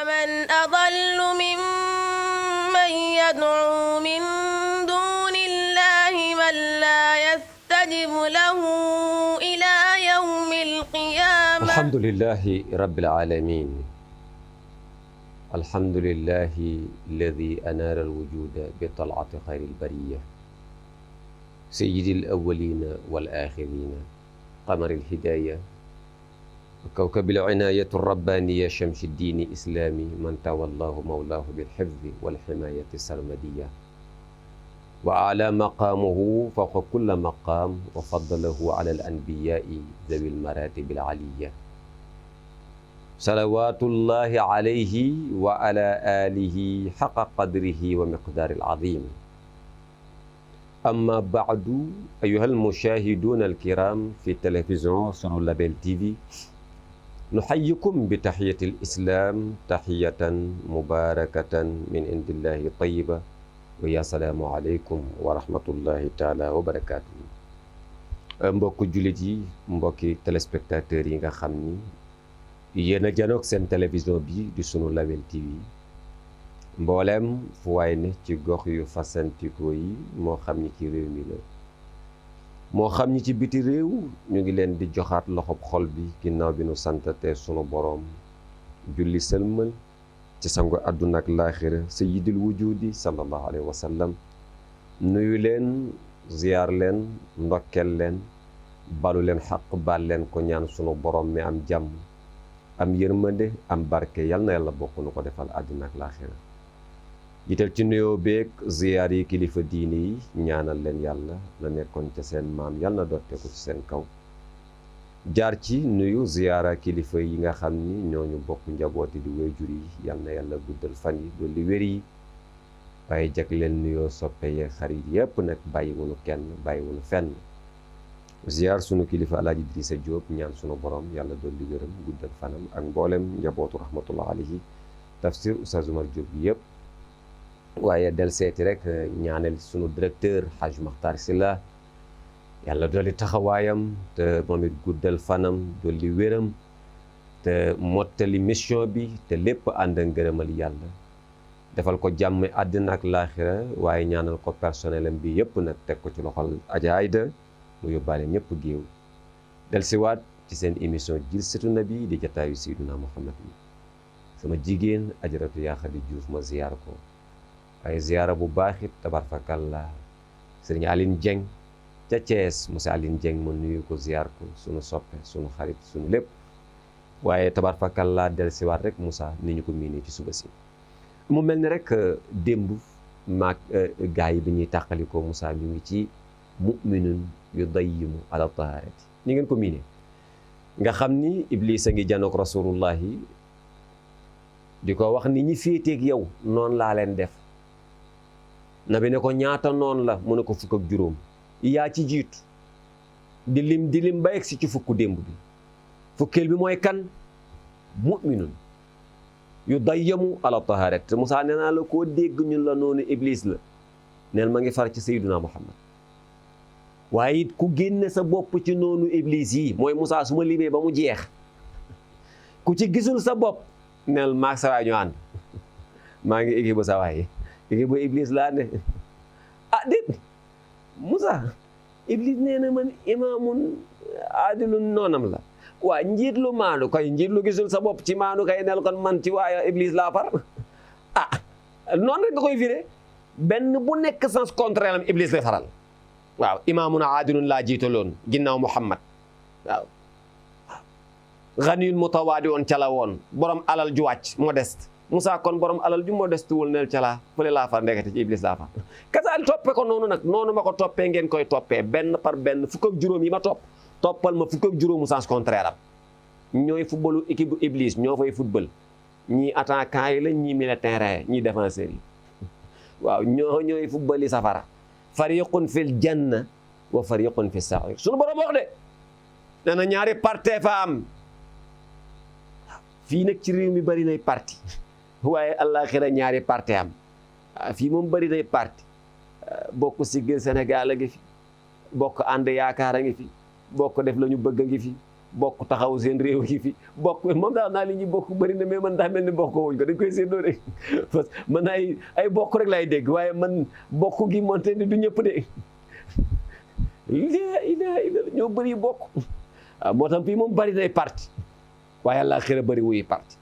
ومن أضل ممن يدعو من دون الله من لا يستجب له إلى يوم القيامة. الحمد لله رب العالمين. الحمد لله الذي أنار الوجود بطلعة خير البرية سيد الأولين والآخرين قمر الهداية وكوكب العناية الربانية شمس الدين الإسلامي من تولاه مولاه بالحفظ والحماية السرمدية وأعلى مقامه فوق كل مقام وفضله على الأنبياء ذوي المراتب العلية صلوات الله عليه وعلى آله حق قدره ومقدار العظيم. أما بعد أيها المشاهدون الكرام في تلفزيون سنو لابيل تي في، نحييكم بتحية الإسلام تحية مباركة من عند الله طيبة ويا السلام عليكم ورحمة الله تعالى وبركاته. mbokki jullit yi, mbokki téléspectateurs yi nga xam ni yéen a janoog seen télévision bi di sunu Label TV, mbooleem fu waay ne ci gox yu fasantikoo yi, moo xam ñi ci réew mi la moo xam ñi ci biti réew, ñu ngi leen di joxaat loxob xol bi ginnaaw bi nu santate sunu boroom julli sëlmal ci sangu àdduna ak laaxira sayyidil wujudi sallallahu alayhi wa sallam, nuyu leen, ziyaar leen, ndokkel leen, balu leen xaq, baal leen ko, ñaan sunu boroom mi am jàmm am yërmande am barke, yal na yàlla bokk nu ko defal àddina ak laaxira. jiital ci nuyoo beeg ziyaar yi kilifa diine yi, ñaanal leen yàlla la nekkoon ca seen maam yal na dotteeku ci seen kaw. jaar ci nuyu ziyaara kilifa yi nga xam ni ñooñu bokk njabooti di waajur yi, yal na yàlla guddal fan yi dolli wér yi, waaye jag leen nuyoo soppe yeeg xarit yépp nag bàyyiwunu kenn bàyyiwunu fenn. ziyaar sunu kilifa Alaaji Idrissa Diop, ñaan sunu borom yàlla dolli wéram guddal fanam ak mboolem njabootu rahmatullah alayhi, tafsir Oustaz Oumar Diop bi yëpp. waaye del seeti rek ñaanal sunu directeur Haj Makhtar Sylla, yàlla dolli taxawaayam te moom it guddal fanam dolli wéram te mottali mission bi te lépp ànd ak ngërëmal yàlla, defal ko jàmm àddina ak laaxira, waaye ñaanal ko personnel bi yëpp nag teg ko ci loxol Adja Aïda mu yóbbaale ñëpp géew. del siwaat ci seen émission Jilsatu Nabi di jataayu Seydina Muhammad bi, sama jigéen Ajaratu Yaa Xadi Juuf ma ziyaar ko, waaye ziyaara bu baaxit tabarfakallah sëriñ Aline Dieng ca Thiès, monsieur Aline Dieng ma nuyu ko ziyaar ko, sunu soppe sunu xarit sunu lépp. waaye tabarfakallah del siwaat rek Moussa ni ñu ko miinee ci suba si, mu mel ni rek démb maag gars yi bi ñuy tàqalikoo Moussa ñu ngi ci mu'minun yudayyimu ala taharati, ni ngeen ko miinee nga xam ni Iblis a ngi janook rasulullahi di ko wax ni ñi féeteeg yow noonu laa leen def. nabi ne ko ñaata noonu la, mu ne ko fukk ak juróom, yaa ci jiitu di lim ba egsi ci fukk démb bi. fukkeel bi mooy kan? mu'minun yudayyimu ala taharati. Moussa nee naa la koo dégg ñun la noonu Iblis la, neel ma ngi far ci Seydina Muhammad. waaye it ku génne sa bopp ci noonu Iblis yi, mooy Moussa su ma limee ba mu jeex, ku ci gisul sa bopp neel maag sa waay ñu ànd maa ngi équipe ba sa waay, équipe ba Iblis laa ne. ah déet Moussa, Iblis nee na man imaamun aadilun noonam la. waa njiit lu maanu kay, njiit lu gisul sa bopp ci maanu kay neel kon man ci waaye Iblis laa far. ah noonu rek nga koy firé, benn bu nekk sens contraire am Iblis lay faral. waaw imaamun aadilun laa jiitaloon ginnaaw Muhammad. waaw ganiyun mutawaadi woon ca la woon, borom alal ju wàcc modeste. Moussa kon borom alal ju modeste wul neel ca laa fële laa far, ndekete ci Iblis laa far. kasaal toppe ko noonu nag, noonu ma ko toppee ngeen koy toppee benn par benn, fukk ak juróom yi ma toppal ma fukk ak juróomu sens contraire am. ñooy footballu équipe bu Iblis, ñoo fay football, ñii attaquant yi la, ñii milieu terrain, ñii défenseurs yi. waaw ñooy football yi safara. fariqun fil janna wa fariqun fis sa'ir. sunu borom wax de nee na ñaari parti fa am. fii nag ci réew mi bari nay parti waaye àllaaxira ñaari parti am. fii moom bari nay parti. bokk Siggil Sénégal a ngi fi, bokk ànd yaakaar a ngi fi, bokk def la ñu bëgg a ngi fi, bokk taxaw seen réew yi fi bokk moom daa naa li ñuy bokk bëri na mais man daa mel ni bokk wuñ ko dañ koy séddoo rek parce que man ay bokk rek laay dégg waaye man bokk gi monte ni du ñëpp de ñoo bëri bokk waaw moo tax fii moom bëri nay parti waaye àllaaxira bëri wuy parti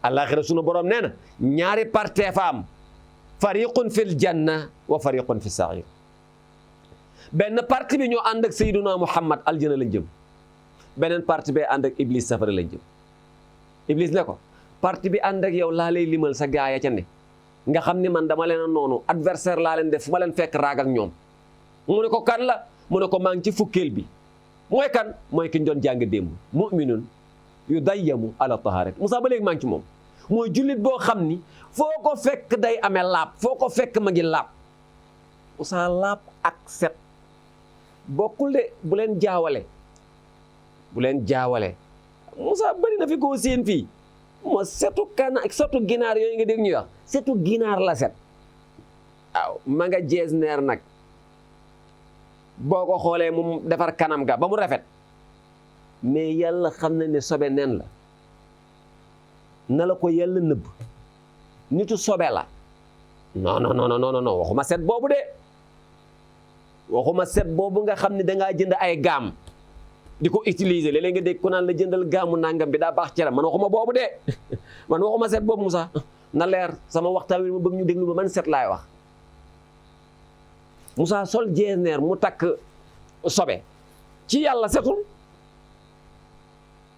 àllaaxira sunu borom nee na ñaari parti fa am fariqun fil janna wa fariqun fi sair benn parti bi ñoo ànd ak Seydina Muhammad aljana lañ jëm beneen parti bi ànd ak Iblis safara lañ jëm Iblis ne ko parti bi ànd ak yow laa lay limal sa gaaya ca ne nga xam ni man dama leen a noonu adversaire laa leen def fu ma leen fekk raag ak ñoom mu ne ko kan la mu ne ko maa ngi ci fukkeel bi mooy kan mooy ki ñu doon jàng démb mu'minun yu dayyamu ala taharat Moussa ba léegi maa ngi ci moom mooy jullit boo xam ni foo ko fekk day amee laab foo ko fekk ma ngi laab Moussa laab ak set bokkul de bu leen jaawale Moussa bari na fi koo seen fii moo setu ginaar yooyu nga dégg ñuy wax setu ginaar la set waaw ma nga jees neer nag boo ko xoolee mu defar kanam ga ba mu rafet mais yàlla xam na ne sobe nen la na la ko yàlla nëbb nitu sobe la non waxuma set boobu de waxuma set boobu nga xam ne dangaa jënd ay gaam di ko utiliser léeg-léeg nga dégg ko naan la jëndal gaamu nangam bi daa baax ci la man waxuma boobu de man waxuma set boobu Moussa na leer sama waxtaan wi ma bëgg ñu déglu ba man set laay wax Moussa sol jeesneer mu takk sobe ci yàlla setul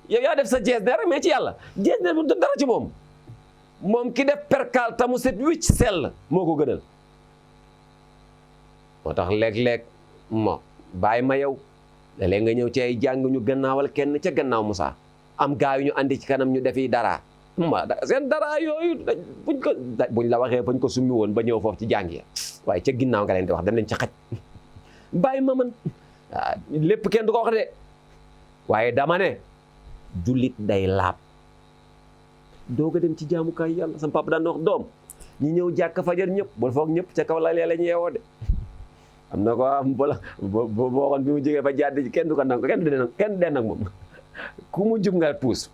yow yaa def sa jeesneer mais ci yàlla jeesneer bu dara ci moom ki def perkaal ta mu set wicc sell moo ko gënal moo tax léeg-léeg bàyyi ma yow léeg-léeg nga ñëw ci ay jàng ñu gannaawal kenn ca gannaaw Moussa am gaa yu ñu andi ci kanam ñu defi dara seen dara yooyu buñ la waxee bañ ko summi woon ba ñëw foofu ci jàng ya waaye ca ginnaaw nga leen di wax dem nañ ci xaj bàyyi ma man lépp kenn du ko wax de waaye dama ne jullit day laab doog a dem ci jaamukaay yàlla sama papa daan wax doom ñi ñëw jàkk fajar ñëpp bul foog ñëpp ca kaw la lee ñu yeewoo de am na ko boo waxoon bi mu jógee fa jàdd kenn du ko nang kenn den nag moom ku mu jub nga puus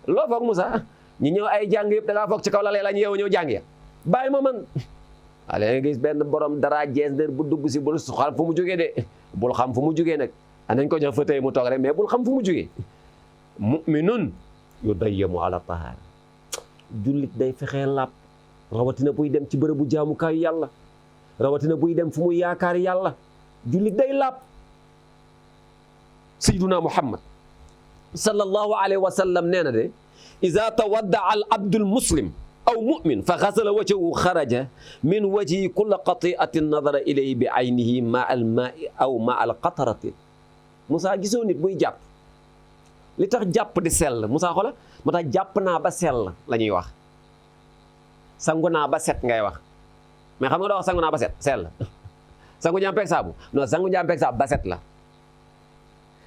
loo foog Moussa ñi ñëw ay jàng yëpp da ngaa foog ci kaw la lee la ñu yeewoo ñëw jàng ya bàyyi ma man waaw léegi nga gis benn borom dara jeesneer bu dugg si bul xam fu mu jógee de bul xam fu mu jógee nag anañ ko jox fa tey mu toog rek mais bul xam fu mu jógee mu'minun yudayyamu ala tahaara jullit day fexee laab rawatina buy dem ci bërëbu jaamukaayu yàlla rawatina buy dem fu muy yaakaar yàlla jullit day laab sayyiduna Muhammad sallallahu alayhi wa sallam nee na de iza tawaddaa al abdul muslim aw mu'min fa xasala wajhahu xaraja min wajhi kulla qati'atin nadara ilayhi bi aynihi ma al ma'i aw ma al qatarati Moussa gisoo nit buy jàpp li tax jàpp di sell Moussa xola moo tax jàpp naa ba sell la ñuy wax sangu naa ba set ngay wax mais xam nga doo wax sangu naa ba set sell sangu njàmpeeg saabu non sangu njàmpeeg saabu ba set la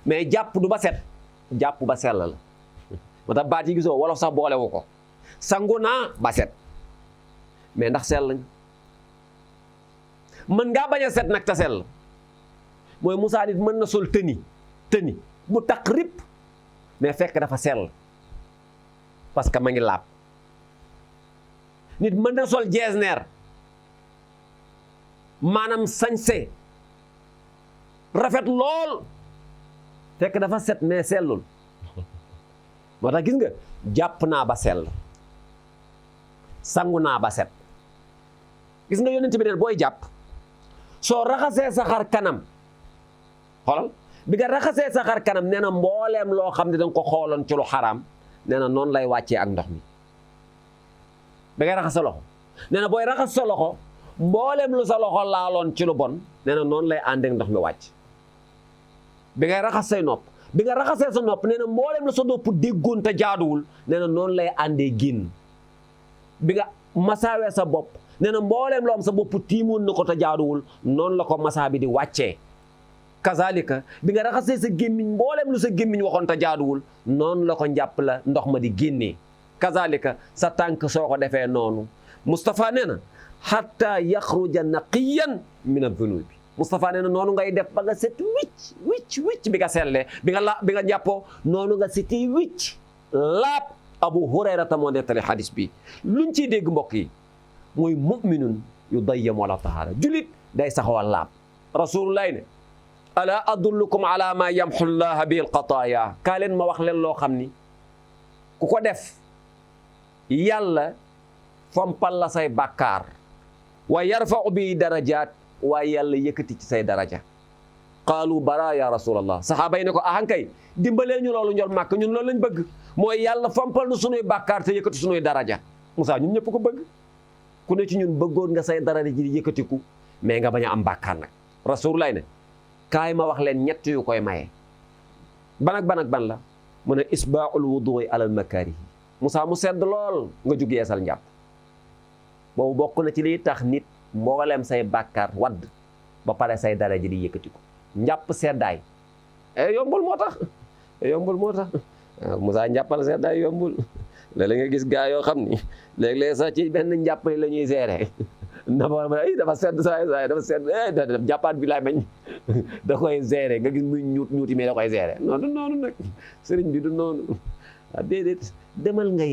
mais jàpp du ba set jàpp ba sell la moo tax baat yi gisoo wolof sax boolewu ko sangu naa ba set mais ndax sell mën ngaa bañ a set nag te sell mooy Moussa nit mën na sol tëni bu takk rip mais fekk dafa sell parce que ma ngi laab nit mën na sol jeesneer maanaam sañse rafet lool fekk dafa set mais sellul moo tax gis nga jàpp naa ba sell sangu naa ba set gis nga yonent bi neen booy jàpp soo raxasee sa xar kanam xoolal bi nga raxasee sa xar kanam nee na mbooleem loo xam ne danga ko xooloon ci lu xaraam nee na noonu lay wàccee ak ndox mi bi ngay raxas sa loxo nee na booy raxas sa loxo mbooleem lu sa loxo laaloon ci lu bon nee na noonu lay àndeek ndox mi wàcc bi ngay raxas say nopp bi nga raxasee sa nopp nee na mbooleem lu sa nopp déggoon te jaaduwul nee na noonu lay àndee génn bi nga masaawee sa bopp nee na mbooleem loo am sa bopp tiimoon na ko te jaaduwul noonu la ko masaa bi di wàccee kazalika bi nga raxasee sa gémmiñ mbooleem lu sa gémmiñ waxoon te jaaduwul noonu la ko njàpp la ndox ma di génnee kazalika sa tànk soo ko defee noonu Moustapha nee na hatta yaxruja naqiyan min adh-dhunubi Moustapha nee na noonu ngay def ba nga set wicc bi nga sellee bi nga jàppoo noonu nga seti wicc laab. Abu Hurayrata moo nettali xadis bi luñ ciy dégg mbokk yi mooy muminun yu dayyamu ala tahaara julit day saxawal laab. Rasulullah ne ala adullukum ala ma yamxu llaha bi alqataaya kaa leen ma wax leen loo xam ni ku ko def yàlla fompal la say bàkkaar wa yarfau bi darajaat waaye yàlla yëkkati ci say daraja. qaalu bara ya rasulallah saxaaba yi ne ko ahankay dimbalee ñu loolu njol màkk ñun loolu lañ bëgg mooy yàlla fompal nu sunuy bàkkaar te yëkkati sunuy daraja. Moussa ñun ñëpp ko bëgg ku ne ci ñun bëggoon nga say daraja ji di yëkkatiku mais nga bañ a am bàkkaar nag. Rasulullah ne kaay ma wax leen ñett yu koy maye ban ak ban la mu ne isbaaul wudu'i alal makaarihi Moussa mu sedd lool nga jug yeesal njàpp boobu bokk na ci liy tax nit mboolem say bàkkaar wadd ba pare say daraja di yëkkatiku njàpp seddaay yombul moo tax Moussa njàppal seddaay yombul léeg-léeg nga gis gaa yoo xam ni léeg-léeg sax ci benn njàpp la ñuy gérer dafa sedd saa dafa sedd jàppaat bi laa meñ da koy gérer nga gis muy ñuuti mais da koy gérer non du noonu nag sëriñ bi du noonu déedéet demal nga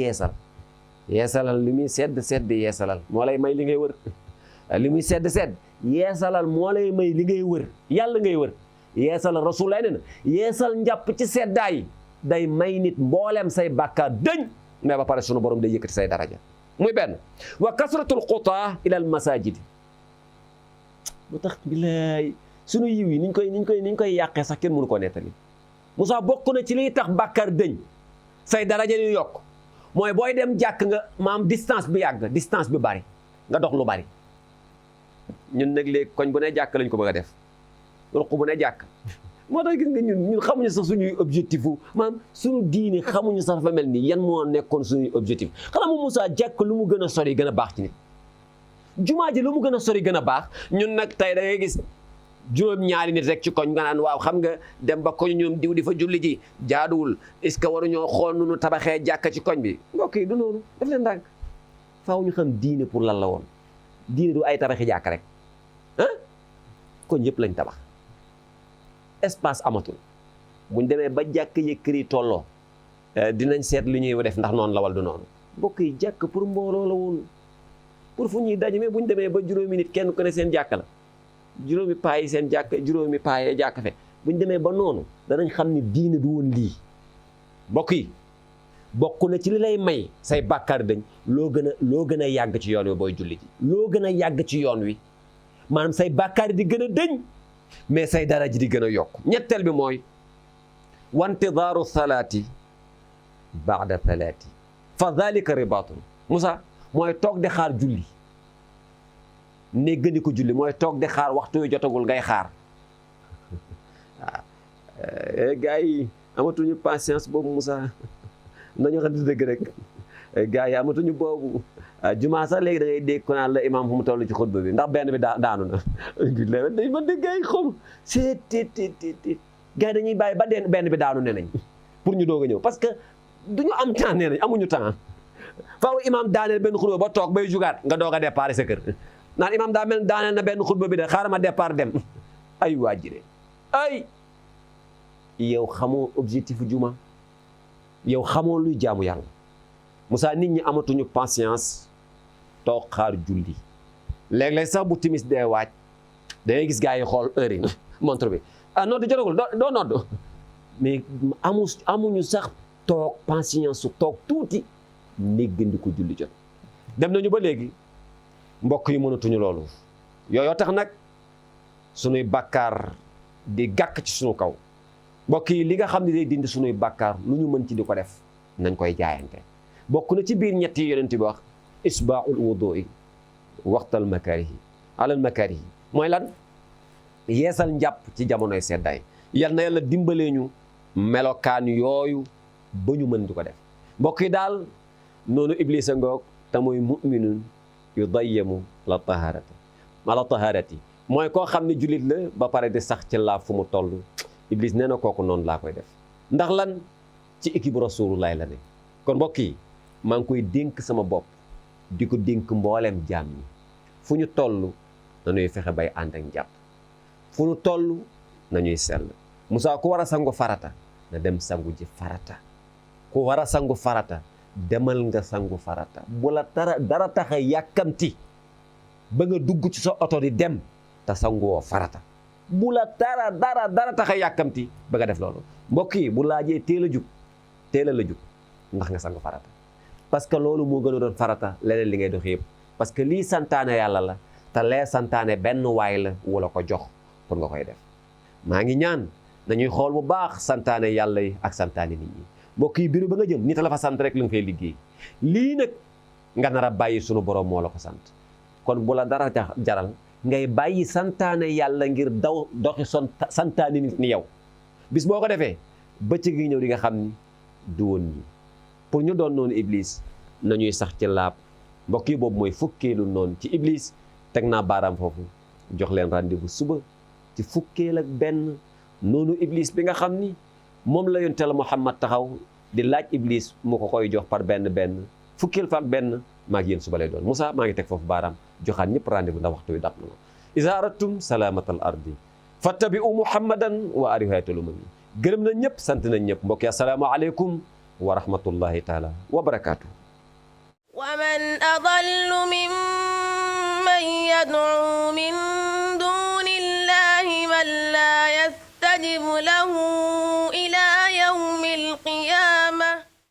yeesalal li muy sedd yeesalal moo lay may li ngay wër li muy sedd yeesalal moo lay may li ngay wër yàlla ngay wër yeesalal Rasulullah nee na yeesal njàpp ci seddaay day may nit mboolem say bàkkaar dëñ mais ba pare sunu borom day yëkkati say daraja muy benn wa kasratul xutaa ila al masajid lu tax bilaay sunu yiw yi niñ koy yàqee sax kenn mënu koo nettali. Moussa bokk na ci liy tax bàkkaar dëñ say daraja yu yokk mooy booy dem jàkk nga maam distance bi yàgg distance bi bari nga dox lu bari ñun nag léegi koñ bu ne jàkk lañ ko bëgg a def ruq bu ne jàkk moo tax gis nga ñun xamuñu sax suñuy objectif u maam suñu diine xamuñu sax dafa mel ni yan moo nekkoon suñuy objectif xanaa moom Moussa jàkk lu mu gën a sori gën a baax ci nit jumaa ji lu mu gën a sori gën a baax ñun nag tey da ngay gis juróom-ñaari nit rek ci koñ nga naan waaw xam nga dem ba koñ ñoom diw di fa julli ji jaaduwul est-ce que waruñoo xool nu nu tabaxee jàkka ci koñ bi mbokk yi du noonu daf leen ndànk faaw ñu xam diine pour lan la woon diine du ay tabaxi jàkk rek koñ yëpp lañ tabax espace amatul buñ demee ba jàkk yëkkëri tolloo dinañ seet li ñuy def ndax noonu la wal du noonu mbokk yi jàkk pour mbooloo la woon pour fu ñuy daje mais buñ demee ba juróomi nit kenn ku ne seen jàkk la juróomi paa yi seen jàkk juróomi paa yee jàkk fe buñ demee ba noonu danañ xam ni diine du woon lii mbokk yi bokk na ci li lay may say bàkkaar dañ loo gën a yàgg ci yoon wi booy julli ji loo gën a yàgg ci yoon wi maanaam say bàkkaar di gën a dëñ mais say daraja di gën a yokk ñetteel bi mooy wantidaaru salaati baada salaati fa dalika ribaatun Moussa mooy toog di xaar julli ne gëni ko julli mooy toog di xaar waxtu wi jotagul ngay xaar waaw gars yi amatuñu patience boobu Moussa nañu xam dëgg rek gars yi amatuñu boobu jumaa sax léegi da ngay dégg ko naan la imam fu mu toll ci xutba bi ndax benn bi daanu na ma dégg gars yi xom seet gars yi dañuy bàyyi ba benn bi daanu ne nañ pour ñu doog a ñëw parce que duñu am temps nee nañ amuñu temps faaw imam daaneel benn xutba ba toog bay jugaat nga doog a départ sa kër naan imam daa mel daaneel na benn xutba bi de xaaral ma départ dem ay waa jire ay yow xamoo objectif juma yow xamoo luy jaamu yàlla Moussa nit ñi amatuñu patience toog xaar julli léeg-léeg sax bu timis dee waaj da ngay gis gars yi xool heure yi montre bi nodd jotagul doo nodd mais amuñu sax toog patience su toog tuuti néggandi ko julli jot dem nañu ba léegi mbokk yi mënatuñu loolu yooyu tax nag sunuy bàkkaar di gàkk ci sunu kaw mbokk yi li nga xam ne day dindi sunuy bàkkaar lu ñu mën ci di ko def nañ koy jaayante bokk na ci biir ñetti yonent bi wax isbaaul wudu'i waxtal makarihi alal makarihi mooy lan yeesal njàpp ci jamonoy seddaay yal na yàlla dimbalee ñu melokaan yooyu ba ñu mën di ko def mbokk yi daal noonu Iblis a ngoog te mooy mu'minun yudayyamu ala taharati mooy koo xam ne jullit la ba pare di sax ci laab fu mu toll Iblis nee na kooku noonu laa koy def ndax lan ci équipe Rasulullah la ne kon mbokk yi maa ngi koy dénk sama bopp di ko dénk mboolem jaam ñi fu ñu toll nañuy fexe bay ànd ak njàpp fu nu toll nañuy sell. Moussa ku war a sangu farata na dem sangu ji farata, ku war a sangu farata demal nga sangu farata. bu la dara taxa yàkkamti ba nga dugg ci sa oto di dem te sanguwoo farata. bu la dara taxa yàkkamti ba nga def loolu. mbokk yi bu laajee teel a la jug ndax nga sangu farata, parce que loolu moo gën a doon farata leneen li ngay dox yëpp. parce que lii santaane yàlla la te lee santaane benn waay la wala ko jox pour nga koy def. maa ngi ñaan nañuy xool bu baax santaane yàlla yi ak santaane nit ñi. mbokk yi bureau ba nga jëm nit la fa sant rek la nga fay liggéey. lii nag nga nar a bàyyi sunu borom moo la ko sant. kon bu la dara jaral ngay bàyyi santaane yàlla ngir daw doxi santaane nit ni yow. bis boo ko defee bëccëg gi ñëw di nga xam ni du woon ñi. pour ñu doon noonu iblis nañuy sax ci laab. mbokk yi boobu mooy fukkeelu noonu ci iblis. teg naa baaraam foofu jox leen rendez-vous suba ci fukkeel ak benn noonu iblis bi nga xam ni moom la yonent Yàlla Muhammad taxaw di laaj iblis mu ko koy jox par benn fukkeel fa ak benn maa ngi yéen suba lay doon. Moussa maa ngi teg foofu baaraam joxaat ñëpp rendez-vous ndax waxtu wi dab na. iza aradtum salamatal ardi fattabi'u muhammadan wa alihi hayatul umami. gërëm nañ ñëpp sant nañ ñëpp. mbokk yi assalaamu aleykum wa rahmatullahi taala wa barakaatu. ومن أضل ممن يدعو من دون الله من لا يستجب له